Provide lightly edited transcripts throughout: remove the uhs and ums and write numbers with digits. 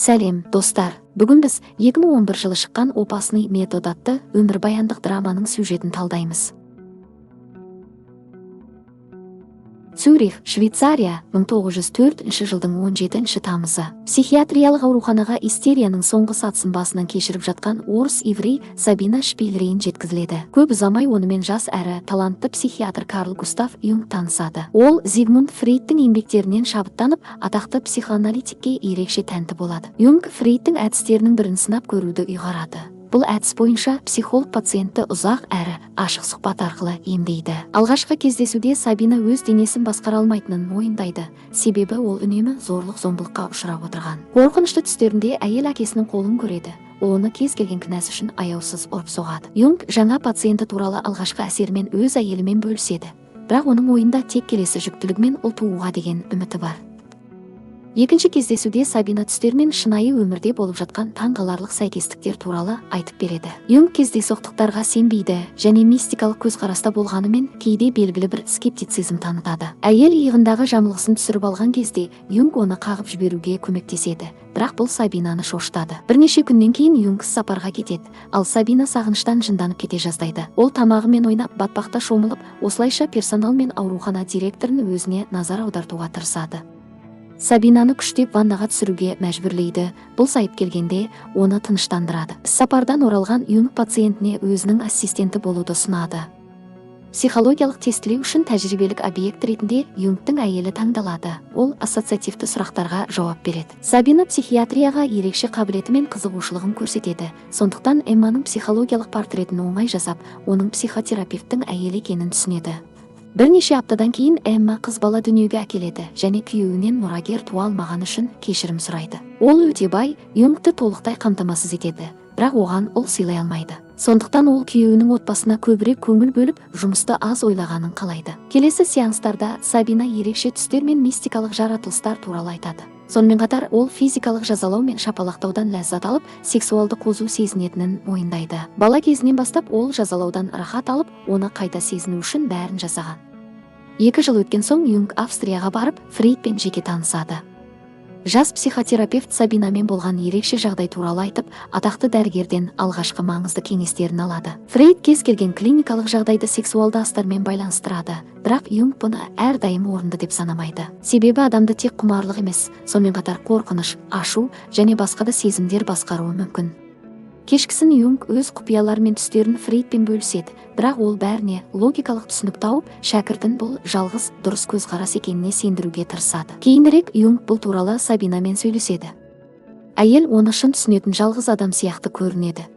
Сәлем, достар! Бүгін біз 2011 жылы шыққан «Опасный метод» атты өмірбаяндық драманың сюжетін талдаймыз. Цюрих, Швейцария, 1904 жылдың 17 тамызы. Психиатриялық ауруханаға истерияның соңғы сатысын басынан кешіріп жатқан орыс еврей Сабина Шпильрейн жеткізіледі. Көп ұзамай онымен жас әрі талантты психиатр Карл Густав Юнг танысады. Ол Зигмунд Фрейдтің еңбектерінен шабыттанып, атақты психоаналитикке ерекше тәнті болады. Юнг Фрейдтің әдістерінің бірін сынап көруді ұйғарады. Бұл әдіс бойынша психолог пациентті ұзақ әрі ашық сұхбат арқылы емдейді. Алғашқы кездесуде Сабина өз денесін басқара алмайтынын мойындайды. Себебі ол үнемі зорлық-зомбылыққа ұшырап отырған. Қорқынышты түстерінде әйел әкесінің қолын көреді. Ол оны кез келген кінәсі үшін аяусыз ұрып соғады. Юнг жаңа пациенті туралы алғашқы әсерімен өз әйелімен бөліседі. Бірақ оның ойында тек келесі жүктілігімен ұл тууға деген үміті бар. Екінші кездесуде Сабина түстер мен шынайы өмірде болып жатқан таңғаларлық сәйкестіктер туралы айтып береді. Юнг кездейсоқтықтарға сенбейді және мистикалық көзқараста болғанымен кейде белгілі бір скептицизм танытады. Әйел иығындағы жамылғысын түсіріп алған кезде Юнг оны қағып жіберуге көмектеседі. Бірақ бұл Сабинаны шошытады. Бірнеше күннен кейін Юнг сапарға кетеді, ал Сабина сағыныштан жынданып кете жаздайды. Ол тамағымен ойнап, батпақта шомылып, осылайша персонал мен аурухана директорын өзіне назар аудартуға тырысады. Сабинаны күштеп ваннаға түсіруге мәжбүрлейді. Бұл сайып келгенде оны тыныштандырады. Сапардан оралған Юнг пациентіне өзінің ассистенті болуды ұсынады. Психологиялық тестілеу үшін тәжірибелік объект ретінде Юнгтың әйелі таңдалады. Ол ассоциативті сұрақтарға жауап береді. Сабина психиатрияға ерекше қабілеті мен қызығушылығын көрсетеді. Сондықтан Эмманың психологиялық портретін оңай жасап, оның психотерапевттің әйелі екенін түсінеді. Бірнеше аптадан кейін Эмма қыз бала дүниеге әкеледі және күйеуінен мұрагер туа алмағаны үшін кешірім сұрайды. Ол өте бай, Юнгты толықтай қамтамасыз етеді, бірақ оған ұл сыйлай алмайды. Сондықтан ол күйеуінің отбасына көбірек көңіл бөліп, жұмысты аз ойлағанын қалайды. Келесі сеанстарда Сабина ерекше түстер мен мистикалық жаратылыстар туралы айтады. Сонымен қатар ол физикалық жазалау мен шапалақтаудан ләззат алып, сексуалды қозу сезінетінін мойындайды. Бала кезінен бастап ол жазалаудан рахат алып, оны қайта сезіну үшін бәрін жасаған. 2 жыл өткен соң Юнг Австрияға барып, Фрейдпен жеке танысады. Жас психотерапевт Сабинамен болған ерекше жағдай туралы айтып, атақты дәрігерден алғашқы маңызды кеңестерін алады. Фрейд кез келген клиникалық жағдайды сексуалды астармен байланыстырады, бірақ Юнг бұны әрдайым орынды деп санамайды. Себебі адамды тек құмарлық емес, сонымен қатар қорқыныш, ашу және басқа да сезімдер басқаруы мүмкін. Кешкісін Юнг өз құпиялары мен түстерін Фрейдпен бөліседі, бірақ ол бәріне логикалық түсінік тауып, шәкіртін бұл жалғыз дұрыс көзқарас екеніне сендіруге тырысады. Кейінірек Юнг бұл туралы Сабинамен сөйлеседі. Әйел оны шын түсінетін жалғыз адам сияқты көрінеді.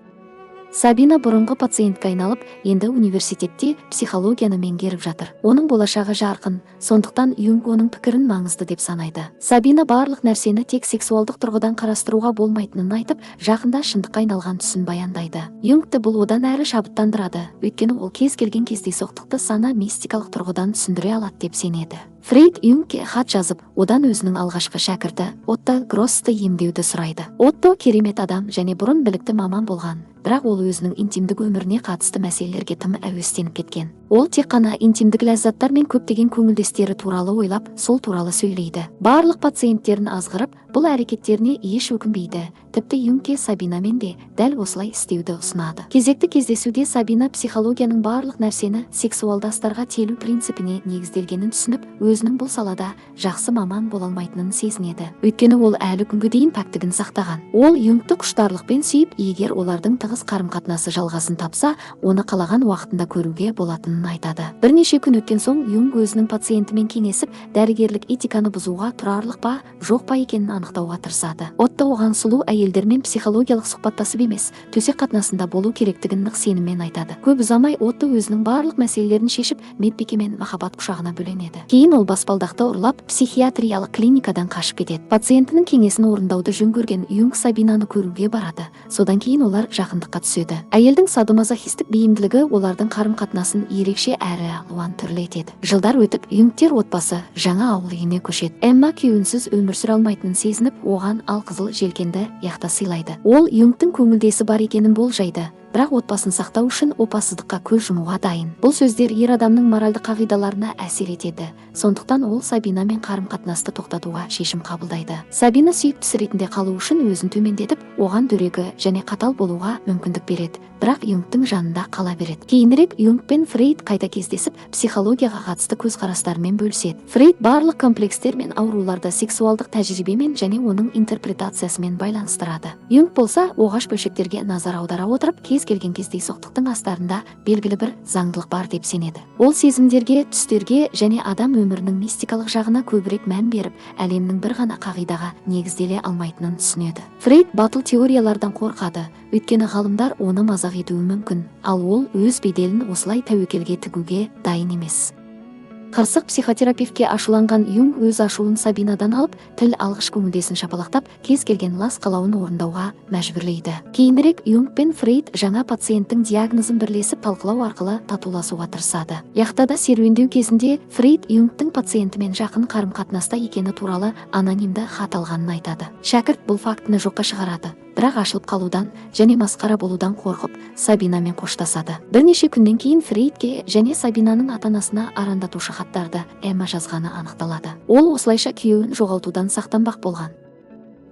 Сабина бұрынғы пациентке айналып, енді университетте психологияны меңгеріп жатыр. Оның болашағы жарқын, сондықтан Юнг оның пікірін маңызды деп санайды. Сабина барлық нәрсені тек сексуалдық тұрғыдан қарастыруға болмайтынын айтып, жақында шындыққа айналған түсін баяндайды. Юнгті бұл одан әрі шабыттандырады, өйткені ол кез келген кездейсоқтықты сана мистикалық тұрғыдан түсіндіре алады деп сенеді. Фрейд Юнгке хат жазып, одан өзінің алғашқы шәкірті Отто Гроссты емдеуді сұрайды. Отто керемет адам және бұрын білікті маман болған, бірақ ол өзінің интимдік өміріне қатысты мәселелерге тым әуестеніп кеткен. Ол тек қана интимдік ләззаттар мен көптеген көңілдестері туралы ойлап, сол туралы сөйлейді. Барлық пациенттерін азғырып, бұл әрекеттеріне еш өкінбейді. Тіпті Юнгке Сабинамен де дәл осылай істеуді ұсынады. Кезекті кездесуде Сабина психологияның барлық нәрсені сексуалды астарға телу принципіне негізделгенін түсініп, өзінің бұл салада жақсы маман бола алмайтынын сезінеді. Өйткені ол әлі күнге дейін пәктігін сақтаған. Ол Юнгты құштарлықпен сүйіп, егер олардың тығыз қарым-қатынасы жалғасын тапса, оны қалаған уақытында көруге болатынын айтады. Бірнеше күн өткен соң Юнг өзінің пациентімен кеңесіп, дәрігерлік этиканы бұзуға тұрарлық па, жоқ па екенін анықтауға тырысады. Отто оған сұлу әйелдермен психологиялық сұхбаттасып емес, төсек қатынасында болу керектігін нық сеніммен айтады. Көп ұзамай Отто өзінің барлық мәселелерін шешіп, медбикемен махаббат құшағына бөленеді. Кейін ол баспалдақты ұрлап, психиатриялық клиникадан қашып кетеді. Пациентінің кеңесін орындауды жөн көрген Юнг Сабинаны көруге барады. Содан кейін олар жақындыққа түседі. Әйелдің садомазохистік бейімділігі олардың қарым-қатынасын ерекше әрі алуан түрлі етеді. Жылдар өтіп, Юнгтер отбасы жаңа ауыл үйіне көшеді. Эмма күйеуінсіз өмір сүре алмайтынын сезініп, оған алқызыл желкенді яхта сыйлайды. Ол Юнгтың көңілдесі бар екенін болжайды, Бірақ отбасын сақтау үшін опасыздыққа көз жұмуға дайын. Бұл сөздер ер адамның моральдық қағидаларына әсер етеді. Сондықтан ол Сабинамен қарым-қатынасты тоқтатуға шешім қабылдайды. Сабина сүйіктісі ретінде қалу үшін өзін төмендетіп, оған дөрекі және қатал болуға мүмкіндік береді. Бірақ Юнгтың жанында қала береді. Кейінірек Юнг пен Фрейд қайта кездесіп, психологияға қатысты көзқарастарымен бөліседі. Фрейд барлық комплекстер мен ауруларды сексуалдық тәжірибемен және оның интерпретациясымен байланыстырады. Юнг болса, оғаш бөлшектерге назар аудара отырып, кез келген кездейсоқтықтың астарында белгілі бір заңдылық бар деп сенеді. Ол сезімдерге, түстерге және адам өмірінің мистикалық жағына көбірек мән беріп, әлемнің бір ғана қағидаға негізделе алмайтынын түсінеді. Фрейд батыл теориялардан қорқады, өйткені ғалымдар оны мазақ етуі мүмкін, ал ол өз беделін осылай тәуекелге тігуге дайын емес. Қырсық психотерапевтке ашуланған Юнг өз ашуын Сабинадан алып, тіл алғыш көңілдесін шапалақтап, кез келген лас қалауын орындауға мәжбүрлейді. Кейінірек Юнг пен Фрейд жаңа пациенттің диагнозын бірлесіп талқылау арқылы татуласуға тырысады. Яхтада серуендеу кезінде Фрейд Юнгтың пациентімен жақын қарым-қатынаста екені туралы анонимді хат алғанын айтады. Шәкірт бұл фактіні жоққа шығарады. Бірақ ашылып қалудан және масқара болудан қорқып, Сабинамен қоштасады. Бірнеше күннен кейін Фрейдке және Сабинаның ата-анасына арандатушы хаттарды Эмма жазғаны анықталады. Ол осылайша күйеуін жоғалтудан сақтанбақ болған.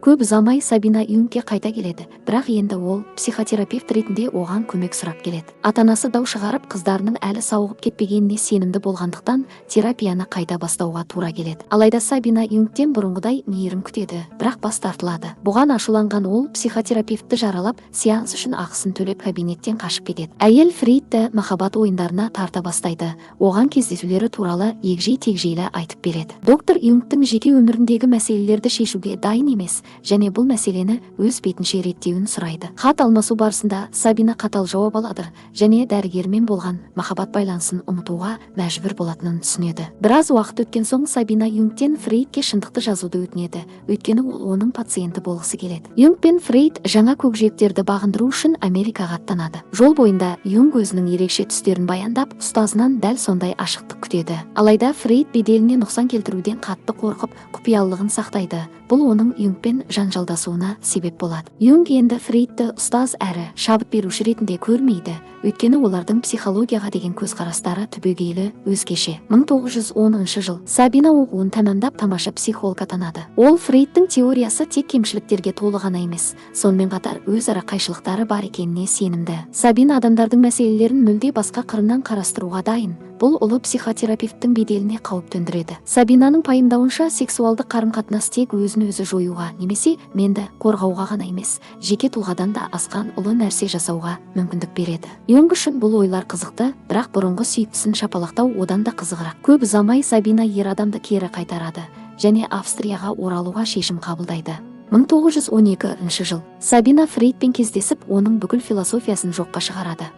Көп ұзамай Сабина Юнгке қайта келеді, бірақ енді ол психотерапевт ретінде оған көмек сұрап келеді. Ата-анасы дау шығарып, қыздарының әлі сауығып кетпегеніне сенімді болғандықтан терапияны қайта бастауға тура келеді. Алайда Сабина Юнгтен бұрынғыдай мейірім күтеді, бірақ бас тартылады. Бұған ашуланған ол психотерапевтті жаралап, сеанс үшін ақысын төлеп кабинеттен қашып кетеді. Әйел Фрейдті махаббат ойындарына тарта бастайды. Оған кездесулері туралы егжей-тегжейлі айтып береді. Доктор Юнгтың жеке өміріндегі мәселелерді шешуге дайын емес және бұл мәселені өз бетінше реттеуін сұрайды. Хат алмасу барысында Сабина қатал жауап алады және дәрігермен болған махаббат байланысын ұмытуға мәжбүр болатынын түсінеді. Біраз уақыт өткен соң Сабина Юнгтен Фрейдке шындықты жазуды өтінеді, өйткені ол оның пациенті болғысы келеді. Юнг пен Фрейд жаңа көкжиектерді бағындыру үшін Америкаға аттанады. Жол бойында Юнг өзінің ерекше түстерін баяндап, ұстазынан дәл сондай ашықтық күтеді. Алайда Фрейд беделіне нұқсан келтіруден қатты қорқып, құпиялылығын сақтайды. Бұл оның Юнгпен жанжалдасуына себеп болады. Юнг енді Фрейдті ұстаз әрі шабыт беруші ретінде көрмейді, өйткені олардың психологияға деген көзқарастары түбегейлі өзгеше. 1910 жыл Сабина оқуын тәмамдап тамаша психолог атанады. Ол Фрейдтің теориясы тек кемшіліктерге толы ғана емес, сонымен қатар өзара қайшылықтары бар екеніне сенімді. Сабина адамдардың мәселелерін мүлде басқа қырынан қарастыруға дайын. Бұл ұлы психотерапевттің беделіне қауіп төндіреді. Сабинаның пайымдауынша, сексуалдық қарым-қатынас тек өзін өзі жоюға немесе менді қорғауға ғана емес, жеке тұлғадан да асқан ұлы нәрсе жасауға мүмкіндік береді. Юнг үшін бұл ойлар қызықты, бірақ бұрынғы сүйіктісін шапалақтау одан да қызығырақ. Көп ұзамай Сабина ер адамды кері қайтарады және Австрияға оралуға шешім қабылдайды. 1912 жыл Сабина Фрейдпен кездесіп, оның бүкіл философиясын жоққа шығарады.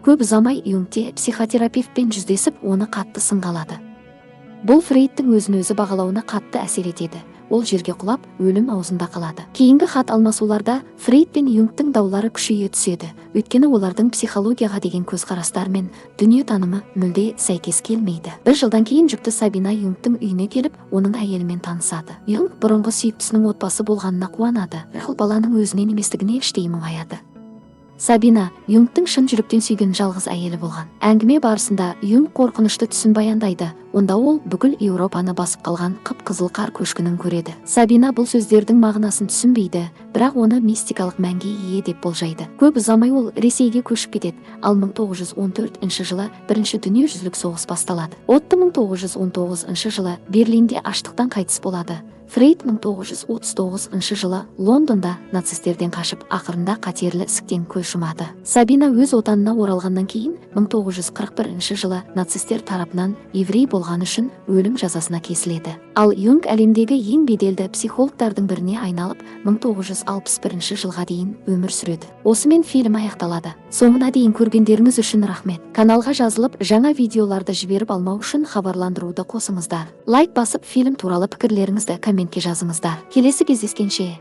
Көп ұзамай Юнгте психотерапевтпен жүздесіп, оны қатты сынға алады. Бұл Фрейдтің өзін-өзі бағалауына қатты әсер етеді. Ол жерге құлап, өлім аузында қалады. Кейінгі хат алмасуларда Фрейд пен Юнгтың даулары күшейе түседі. Өйткені олардың психологияға деген көзқарастары мен дүниетанымы мүлде сәйкес келмейді. Бір жылдан кейін жүкті Сабина Юнгтың үйіне келіп, оның әйелімен танысады. Юнг бұрынғы сүйіктісінің отбасы болғанына қуанады, бірақ баланың өзінен еместігіне іштей мұңаяды. Сабина Юнгтың шын жүректен сүйген жалғыз әйелі болған. Әңгіме барысында Юнг қорқынышты түсін баяндайды. Онда ол бүкіл Еуропаны басып қалған қып-қызыл қар көшкінін көреді. Сабина бұл сөздердің мағынасын түсінбейді, бірақ оны мистикалық мәнге ие деп болжайды. Көп ұзамай ол Ресейге көшіп кетеді, ал 1914 жылы Бірінші дүниежүзілік соғыс басталады. Отто 1919 жылы Берлинде аштықтан қайтыс болады. Фрейд 1939 жылы Лондонда нацистерден қашып, ақырында қатерлі ісіктен көз жұмады. Сабина өз отанына оралғаннан кейін 1941 жылы нацистер тарапынан еврей болғаны үшін өлім жазасына кесіледі. Ал Юнг әлемдегі ең беделді психологтардың біріне айналып, 1961 жылға дейін өмір сүреді. Осымен фильм аяқталады. Соңына дейін көргендеріңіз үшін рахмет. Каналға жазылып, жаңа видеоларды жіберіп алмау үшін хабарландыруды қосыңыздар. Лайк басып, фильм туралы пікірлеріңізді комментке жазыңыздар. Келесі кездескенше.